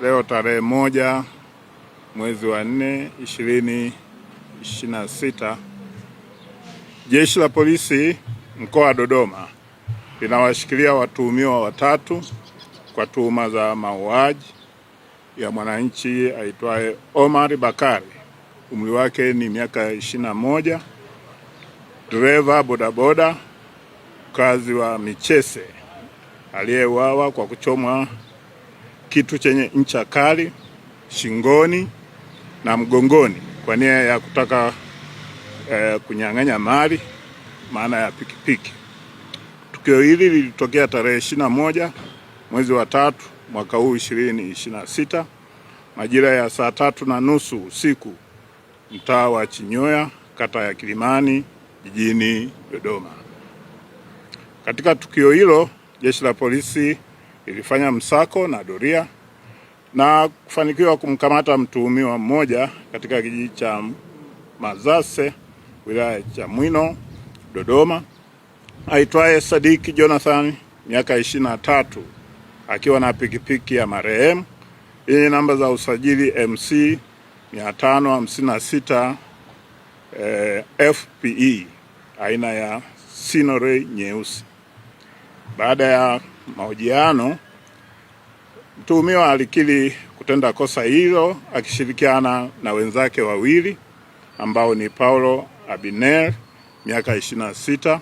Leo tarehe 1 mwezi wa 4 2026, Jeshi la Polisi mkoa wa Dodoma linawashikilia watuhumiwa watatu kwa tuhuma za mauaji ya mwananchi aitwaye Omar Bakari, umri wake ni miaka 21, dereva bodaboda mkazi wa Michese aliyeuawa kwa kuchomwa kitu chenye ncha kali shingoni na mgongoni kwa nia ya kutaka kunyang'anya mali maana ya pikipiki. Tukio hili lilitokea tarehe 21 mwezi wa 3 mwaka huu 2026 majira ya saa 3:30 usiku mtaa wa Chinyoya kata ya Kilimani jijini Dodoma. Katika tukio hilo jeshi la polisi lilifanya msako na doria na kufanikiwa kumkamata mtuhumiwa mmoja katika kijiji cha Mazase wilaya ya Chamwino Dodoma, aitwaye Sadiki Jonathan miaka 23 akiwa na pikipiki ya marehemu yenye namba za usajili MC 556 FPE aina ya Sinoray nyeusi. Baada ya mahojiano, mtuhumiwa alikiri kutenda kosa hilo akishirikiana na wenzake wawili ambao ni Paulo Abiner miaka 26,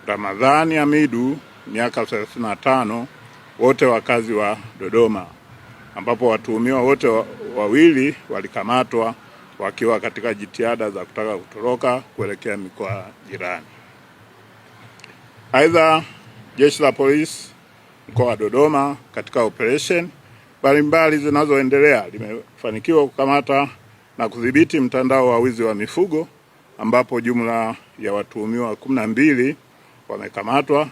Ramadhani Hamidu miaka 35, wote wakazi wa Dodoma, ambapo watuhumiwa wote wawili walikamatwa wakiwa katika jitihada za kutaka kutoroka kuelekea mikoa jirani. Aidha, jeshi la polisi mkoa wa Dodoma katika operation mbalimbali zinazoendelea limefanikiwa kukamata na kudhibiti mtandao wa wizi wa mifugo ambapo jumla ya watuhumiwa 12 wamekamatwa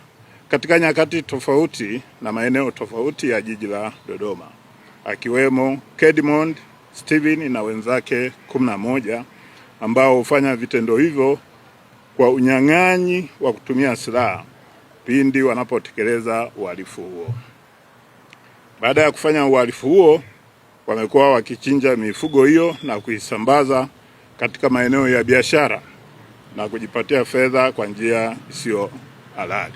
katika nyakati tofauti na maeneo tofauti ya jiji la Dodoma, akiwemo Kedmond Steven na wenzake 11 ambao hufanya vitendo hivyo kwa unyang'anyi wa kutumia silaha pindi wanapotekeleza uhalifu huo. Baada ya kufanya uhalifu huo, wamekuwa wakichinja mifugo hiyo na kuisambaza katika maeneo ya biashara na kujipatia fedha kwa njia isiyo halali.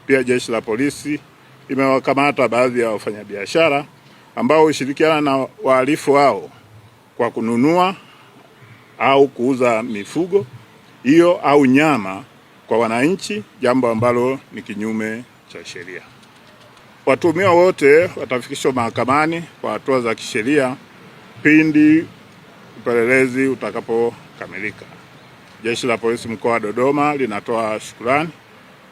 Pia jeshi la polisi limewakamata baadhi ya wafanyabiashara ambao hushirikiana na wahalifu hao kwa kununua au kuuza mifugo hiyo au nyama kwa wananchi, jambo ambalo ni kinyume cha sheria. Watuhumiwa wote watafikishwa mahakamani kwa hatua za kisheria pindi upelelezi utakapokamilika. Jeshi la Polisi mkoa wa Dodoma linatoa shukrani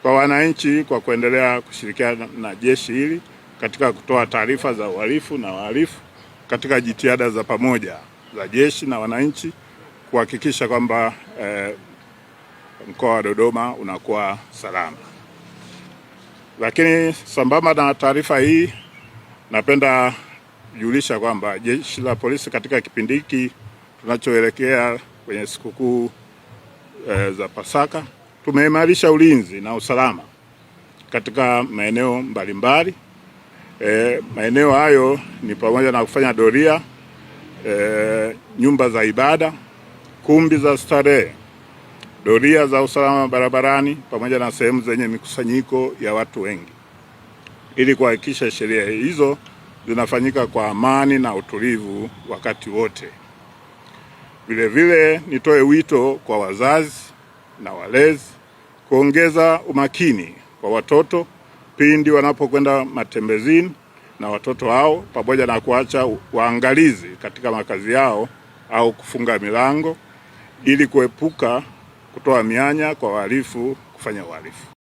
kwa wananchi kwa kuendelea kushirikiana na jeshi hili katika kutoa taarifa za uhalifu na wahalifu katika jitihada za pamoja za jeshi na wananchi kuhakikisha kwamba mkoa wa Dodoma unakuwa salama. Lakini sambamba na taarifa hii, napenda kujulisha kwamba jeshi la polisi katika kipindi hiki tunachoelekea kwenye sikukuu za Pasaka, tumeimarisha ulinzi na usalama katika maeneo mbalimbali. Maeneo hayo ni pamoja na kufanya doria nyumba za ibada, kumbi za starehe, doria za usalama barabarani pamoja na sehemu zenye mikusanyiko ya watu wengi ili kuhakikisha sheria hizo zinafanyika kwa amani na utulivu wakati wote. Vilevile nitoe wito kwa wazazi na walezi kuongeza umakini kwa watoto pindi wanapokwenda matembezini na watoto hao, pamoja na kuacha waangalizi katika makazi yao au kufunga milango ili kuepuka kutoa mianya kwa wahalifu kufanya uhalifu.